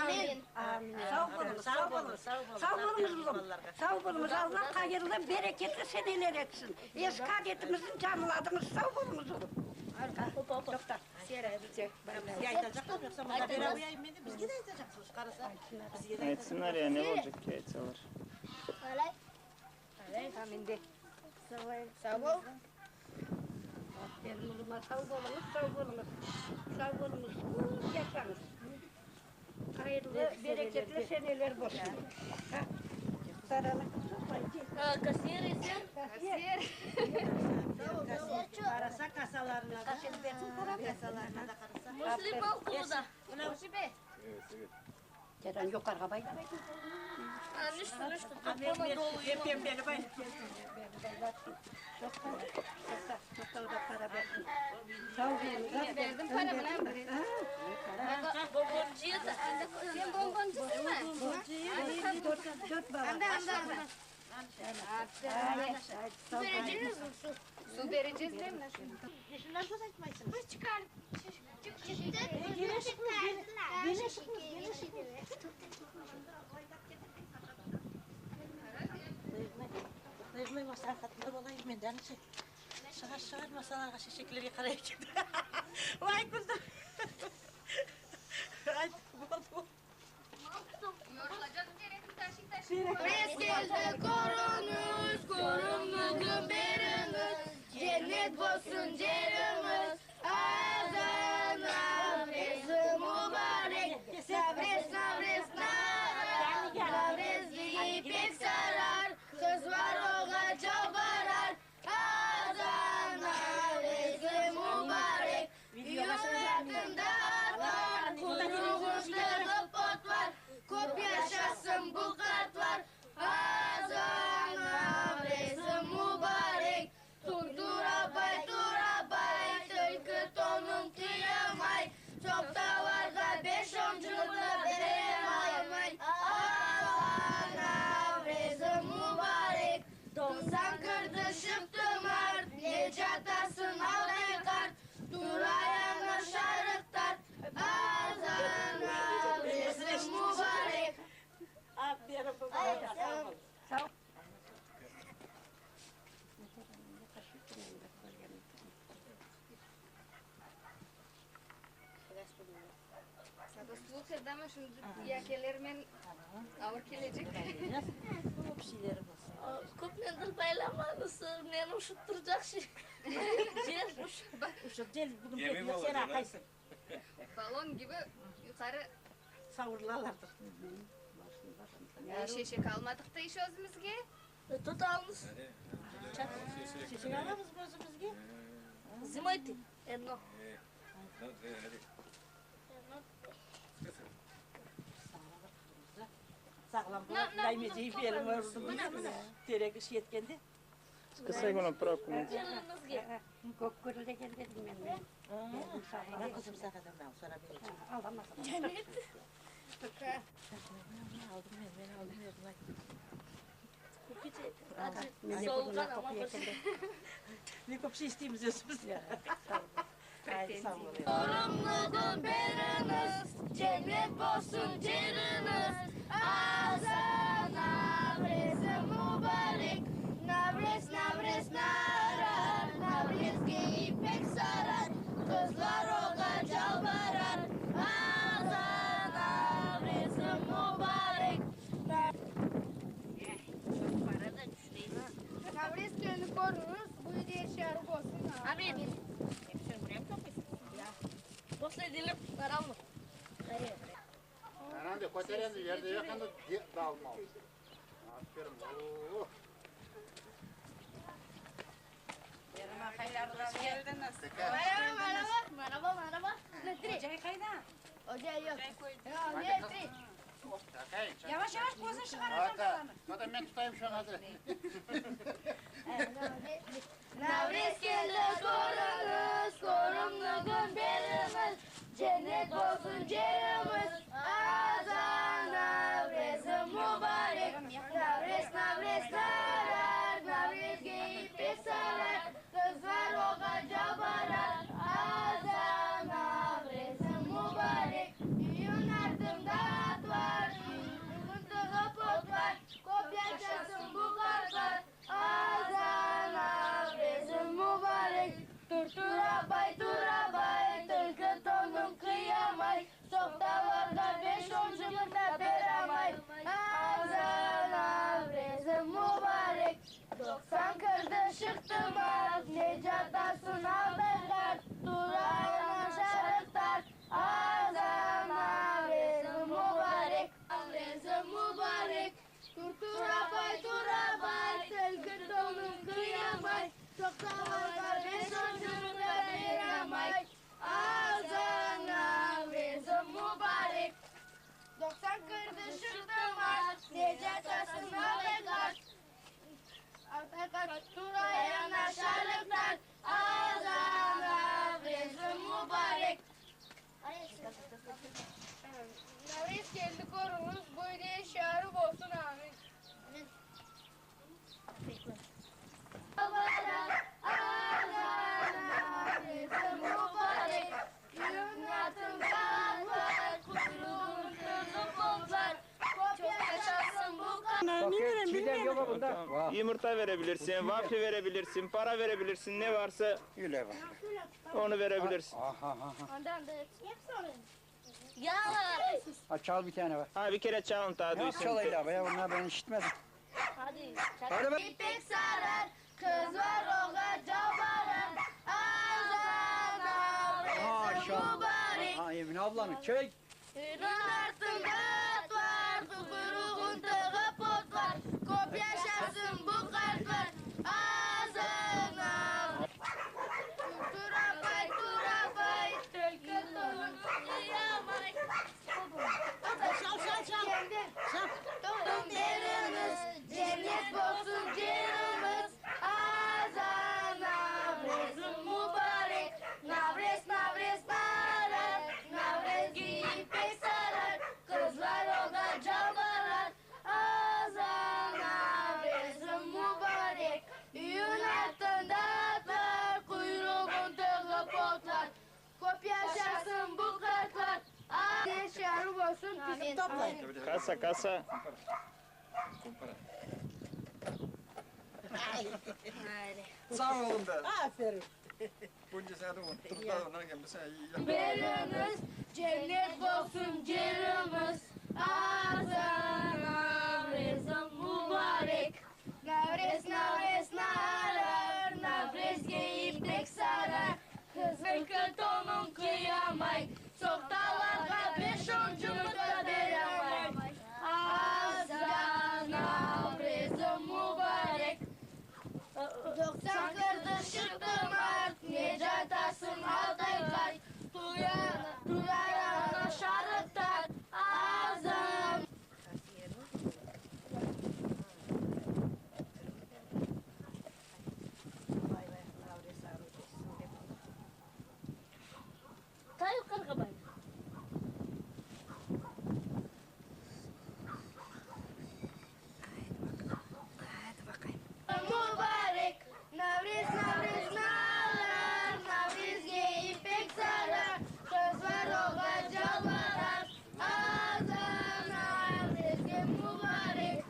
Amin. Amin. Sağ boluñız, sağ boluñız. Sağ boluñız, ulum. Sağ boluñız. Alla hayırlı, bereketli seneler etsin. Eski adetimizni canladıñız. Sağ boluñız, ulum. Toqta. Aytsınlar ya, ne olacaq ki aytsalar. Sağ bol. Aferin uluma, sağ boluñız, sağ boluñız. Sağ boluñız, çoq yaşañız. Hayırlı, bereketli seneler bolsun. Qarasa kasalarına da, kasalarına da qarasa. Yuqarığa bayla. Sen bonboncısıñ mı? Dört bala. Su bereceñiz mi, su? Su bereceğiz değil mi? Şundan söz aytmaysıñ. Biz çıqar. Dıyğılay maslahatlı bolayım men de Шығар, шығар masalarğa şeşeklerge qaray eken. Vay күлдім. Ayt, boldı. Yorulacak Navruz keldi körüñiz, körümligim beriñiz, Cennet bolsun yeriñiz. Azan Navrezi mubarek, Navrez, Navrez, narar, Navrezli ipek sarar, Qızlar oña jalbarar. Azan Navrezi mubarek, Yol artında at bar, Quyruğın tıqıp otlar, Köp yaşasın bu qartlar. Azan Navrezi mubarek, Tur, tur apay, tur apay, Tilki tonun kiyemay, Çoq tavarğa beş-on yumurta berem almay. Azan Navrezi mubarek, 90 kirdi çıqtı mart, Ne catasıñ alday qart, Tur ayağıña şarıq tart. Azan Navrezi mubarek. Aferin baba. Sağ ol. Suvuq ama şimdi yakelermen ağır kelecek. Köp şeyleri bolsun. Köpmendir baylamanısı, meni uşuttıracaq şey. Jel uş. Uşup jel bugün Yemin pek sen olacak, ha? aqaysıñ. Balon kibi yuqarı Savurılalardır. Şeşek almadıq da iş özümizge. Tutamız. Şeşek alamız özümizge. Зимой ты. Одно. Sağlam daymeceyip elim ördüm. Terek iş yetkende. Kısa bunu bırak. Yılıñızge. Köp körülegen dedim men. Ben qızım sağa da ben sonra bereceğim. Alamaz. Aldım men, men aldım berdim. Soğuqan ama bir Ne köp şey isteymiz özümüz. Haydi sağ ol. Körümligim beriñiz, Cennet bolsun yeriñiz. Azan Navrezi mubarek, Navrez, Navrez, narar, Navrezge ipek sarar, Qızlar oña jalbarar. Azan Navrezi mubarek. Navrez keldi körüñiz, bu yerde şarı bolsun. Amin. После dilip qaramı. Herhalde köteren yerde yakında dalmaz. Aferin. Oo. Merhaba, merhaba. Merhaba, merhaba. Ocay qayda? Ocay yoq. Ya, ne tri? Yavaş yavaş közün çıqaracağım Hadi men tutayım şunu hadi. Navrez keldi körüñiz, körümligim beriñiz, Cennet bolsun yerimiz. Azan Navrezi mubarek, Navrez, Navrez, narar, Navrezge ipek sarar, Qızlar oña jalbarar. Azan Navrezi mubarek, Düyün artında at. şıqtı mart, Necatasın altay qart, Turayına şarıq tart, Azan Navrezı mubarek. Navrezı mubarek. Tur turabay, turabay, Tilki tonun qıyamay, Toqtalarğa beş on yumurta beramay, Azan Navrezı mubarek. 90 kirdi şıqtı mart, Necatasın altay qart, Altay qart, Turayına şarıq tart, Azan Navrezı mubarek. Navrez keldi körüñiz, Böyle iş yarı bolsun, amin. Çiğdem Yok bunda. Yumurta verebilirsin, vafli verebilirsin, para verebilirsin, ne varsa onu verebilirsin. Aha aha. Ya. Ha, çal bir tane var. Ha bir kere çalın daha Ne duysun. çalayım abi ya bunlar ben işitmedim. Hadi. Hadi bak. İpek sarar, kız var oğa cabarar. Azan Navrezi Maşallah. mübarek. Ha Emine ablanın çek. Ürün altında at var, kuyruğun tığı pot var. Kop yaşasın bu kartlar. Azan Turabay, turabay, tilki tonun kıyamay. Çal çal çal. Çal. Derimiz, cennet olsun cerimiz. Azan Navrezi mübarek. Navrez, Navrez, narar. Navrez giyip pek sarar. Kızlar oğa cabarar. Azan Navrezi mübarek. Yün altında atlar, kuyruğun tığı potlar. Kop yaşasın bu kartlar. Yaşarı olsun bizim Toplayın. Kasa kasa. Sağ olun be. Aferin. Bunca sene unuttuk da ondan geldi sen iyi. Berimiz cennet olsun cerimiz. Azan Navrezi mübarek. Navrez Navrez narar, Navrez giyip tek sarar. Kızın tonun kıyamay, Soktalarga beş on cumhurta beramay. Azan Navrezi mübarek. 90 kırdı şıktı mart, Necatasın altay kart, Tuyar, turar ana şarık tart, Azam. Vay vay Navrez arı geçsin dep. Tay qırğıbay. Hadi bakayım. Mübarek, Navrez, Navrez, nalar, Navrezge ipek sarar, Kız var oğa calarar, Azan Navrezge mübarek.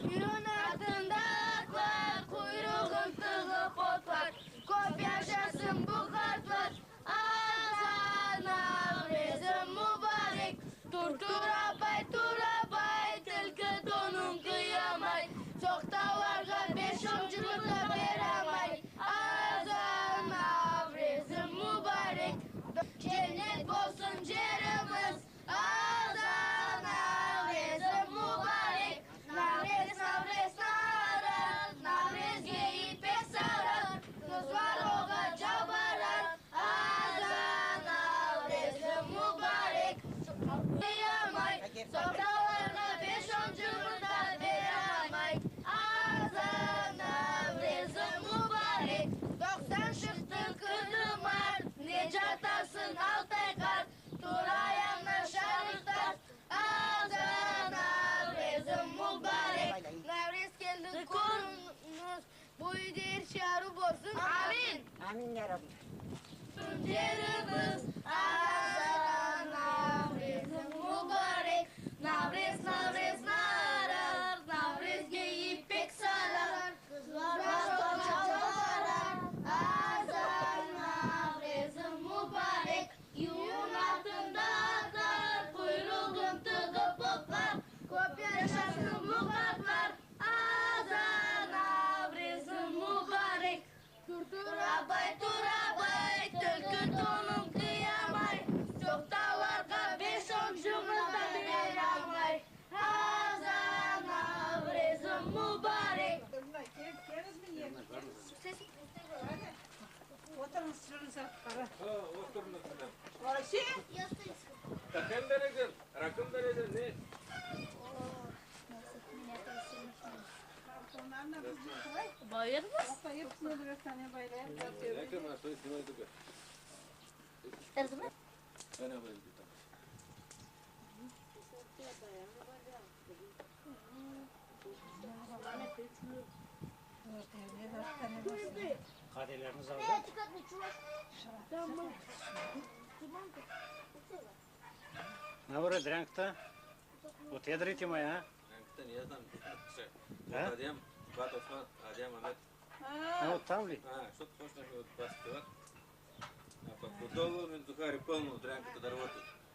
Yürün altında atlar, kuyruğun tığı potlar, Kop yaşasın bu kartlar, Azan Navrezi mübarek. Tur turabay turabay, tilki tonun kıyamay, Soqtalarğa beş on cumurta beramay, Azan Navrezi mübarek. Cennet olsun cerimiz, Azan Navrezi mübarek. Navrez, Navrez, narar, Navrezge ipek sarar, Kız var oğa cabarar, Azan Navrezi mübarek. Kıyamay, Sofralarına beş on cumhurta beramay, Azan Navrezi mübarek. 90 şıktı kırdı mart, Necatasın altay kart, Turayanla şarık tart, Azan Navrezi mübarek. Navrez geldi korunuz, bu der şarı bolsun. Amin. Amin ya Rabbi. Cerimiz Azan Navrezi mübarek. Navrez, Navrez, narar, Navrezge ipek sarar, Kızlar çalar, Azan Navrezi mübarek. Yuyun altında atlar, kuyruğun tığı poplar, Kop yaşasın bu kartlar, Azan Navrezi. Qahve berecem, raqı berecem, ne? Qadeleriñiz aldı. Ne var drenkte? Вот ядрите моя, а? А? Вот там ли?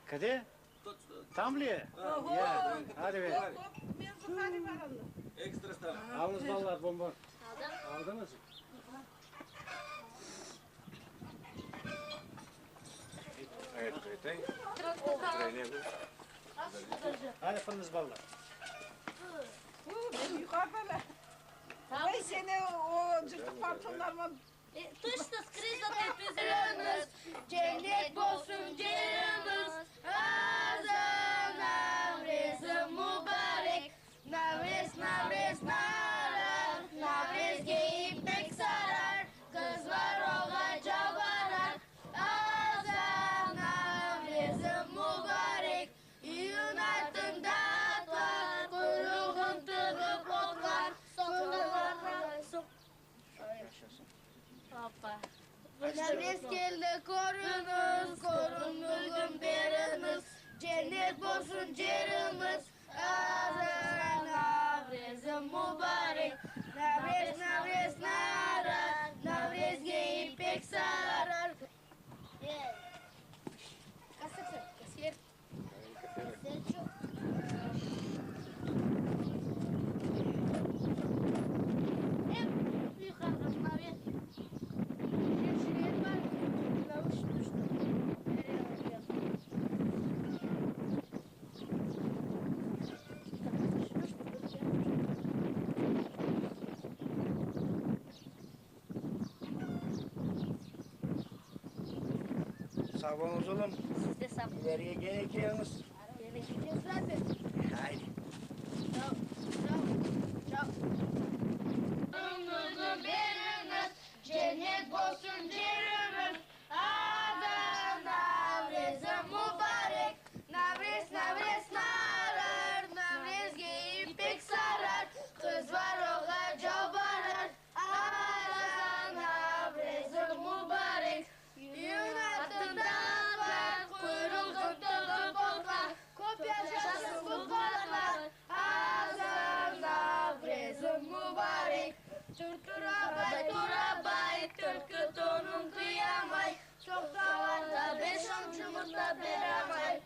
Къде? Там ли е? Я. Hadi be. Alınız balalar bonbon. Aldıñız? Hadi fırınız balalar. Ay seni o cırtıq pantolonlarıma Cennet olsun yerimiz, Azan Navrızı mübarek. Navrız, Navrız, narar, Navrızge ipek sarar, Qızlar oğaca barar. Azan Navrızı mübarek. İyün atında atlar, Quyruğın tıgıp otlar, Hoppa. Navrız keldi körüñiz, körümligim beriñiz, Cennet olsun yerimiz, Azan Navrızı mübarek. Navrız, Navrız, narar, Navrızge ipek sarar. Sağ oluñız oğlum. Siz de sağ olun. İleriye gene keliñiz. Haydi. Cennet olsun yerimiz, Azan Navrızı mübarek. Navrız, Navrız, narar, Navrızge ipek sarar, Qızlar oğaca barar. Azan Navrızı mübarek. Yün atında atlar, Quyruğın tıgıp otlar, Köp yaşasın bu balalar. Azan Navrızı mübarek. Tur turabay, turabay, Türkü tonun kıyamay. Çok davarda beş on yumurta beramay.